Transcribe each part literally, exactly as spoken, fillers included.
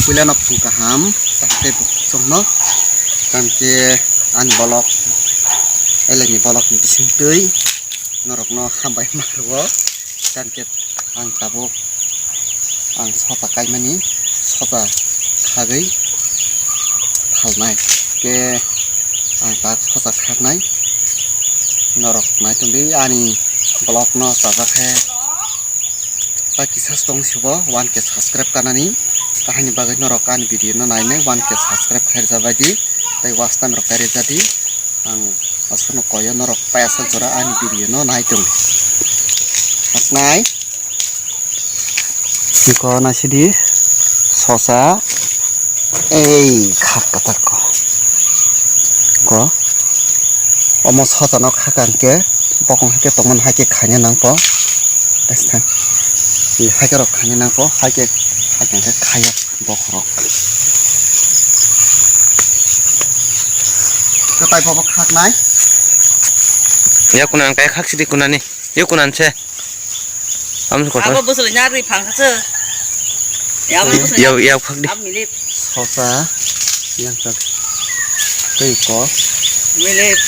Puila no phung kaham, tei bukhuk chongno, tei ani bolok, eleni bolok ni bising twi, norokno hambai ma rwo, tei ang tabuk ang sosa kaimani, sosa khagwi phalnai, khe ang tak sosa khaknai, norok nai tongdi ani bolok no chajak khe. Ta kisa tong sibo one K subscribe kanani, tahini bagwi norok ani video no nainai one K subscribe khairja baidi, tei watch time rok khairja di, ang aswkno koyo norok payasajora ani video no nai tong. Haknai. Ko naisidi sosa. Ei, khak katak ko. Ko. Omo sosa no khakang ke, bokong haike tongmani haike khaina nang ko. Testa. Ni haike rok khaina nang ko, haike, haike khe khaya bokhorok. Kwtai bobo khaknai. Ya kuna ang kai khak sidi kunani. Yo kunan se. Am ko. Abo bosol nyari phang se. Ya abo bosol. Ya ya phak di. Ab milip. Sosa. Yang tak. Tei ko. Milip.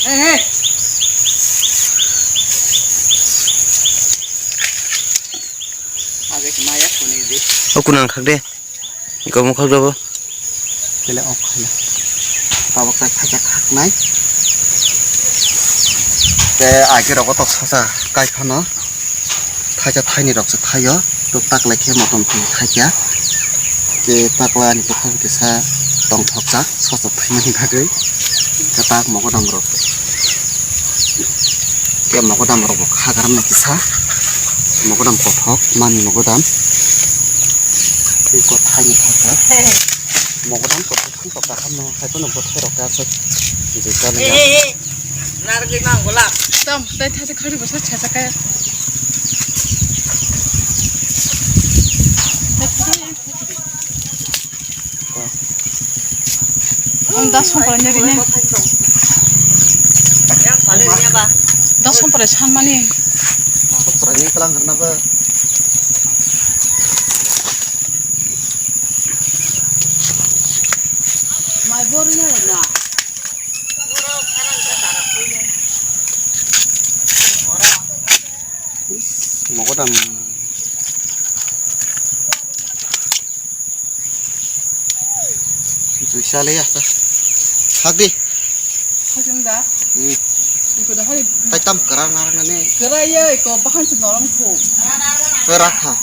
Eh eh. Age maya kuni di. O kunan khak de. Iko mukhak dobo. Kele off khaina. Tabuk tai khaijak khaknai. Te age rogo tok sosa kai phano. Thaisa thaini rok se thaio. Tok tak lai khe motom twi thaikya. Te takla ani bukhang kisa tongthokjak sosa thaimani bagwi. Kwtak mogodam rok. Ke mogodam rok bo kha garam na kisa. Mogodam kothok, mani mogodam. Tei kothai ni thangka. Mogodam kothok thang kok kaham no, hai phano bothai rok khe aswk je kali ya. Nargwi mang golap. Tom, tai thai khari bosa chacha kaya. Ang das somprai nari ne. Das somprai sanmani. Somprai ni kelang karena ba. Mai bor ni na. Mogodam. Juisa le ya ta. Hak di. Hajung da. Hmm. Iko da hari. Tai tam kara ngar nane. Kara ya iko bahan se norom ko. Kara kha.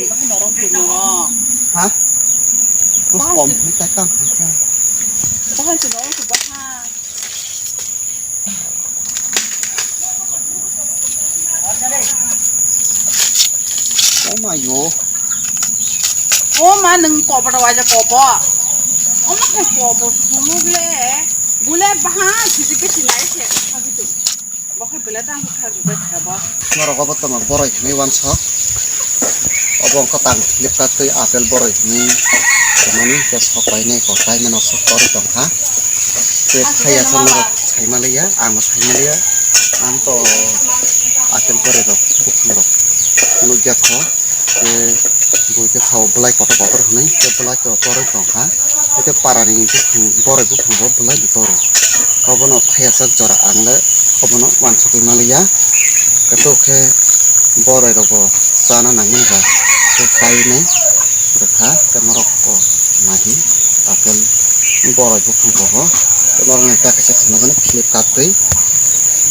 Bahan norom ko no. Ha? Kus pom tai tam kha. Bahan se norom ko bahan. Oh my yo. Oh ma nung kobo da waja kobo. Oh ma kai kobo sulu ble. Bule baha sisi ke sinai se. Bo khai bele tang kha bai khabo. Norok obo tongma boroi hinwi wansok. Obo wngkha tang Flipkart twi apple boroi hinwi tongmani, tei sok painai kotai mano sok torwi tongkha. Tei phaiya se norok saimaliya, ang bo saimaliya. Ang to apple boroi rok buphang rok nukjakha. Tei bui khe sao bwlai kotor kotor hinwi, tei bwlai to torwi tongkha. Tei parani buphang, boroi buphang bo bwlai bo toro. Obono phaiya sak jora ang le obono wansugwi maliya. Katok khe boroi rok bo chana nangmani ba khe painai rwkha, tei norok bo nadi apple boroi buphang rok bo. Tei norok ni ta kaisa phunukmani Flipkart twi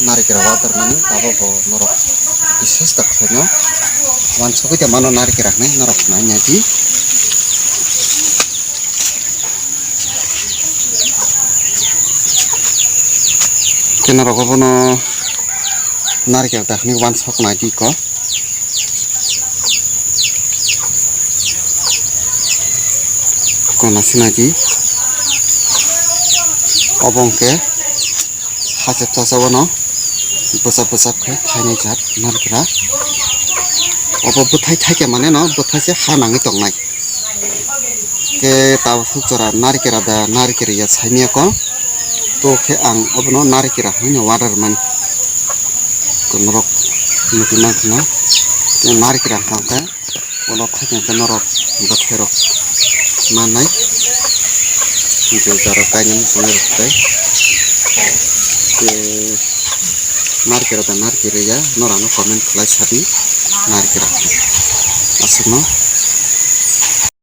narikra order mani abo bo norok bises ta khlaino wansugwi tongmano narikra hinwi norok nai nai di. Khe norok obono narikel ta hinwi wansok nai di ko. Kono sinai di. Obo hwnkhe hachep chasa o no bwchap bwchap khe thainai jat narikra. Obo bwthai thaikhe mane no bwthai se ha nangwi tongnai. Khe tabuk jora narikra da narikra ya saimya ko. To khe ang obono narikra hwnwi no order mani. Norok nugwi mankha na. Narikra hwnkha ulo khaikhe norok bwthairok mannai je jara kainwi muchungnai rok tei je narikra da narikra ya norano comment khlai sadi narikra aswkno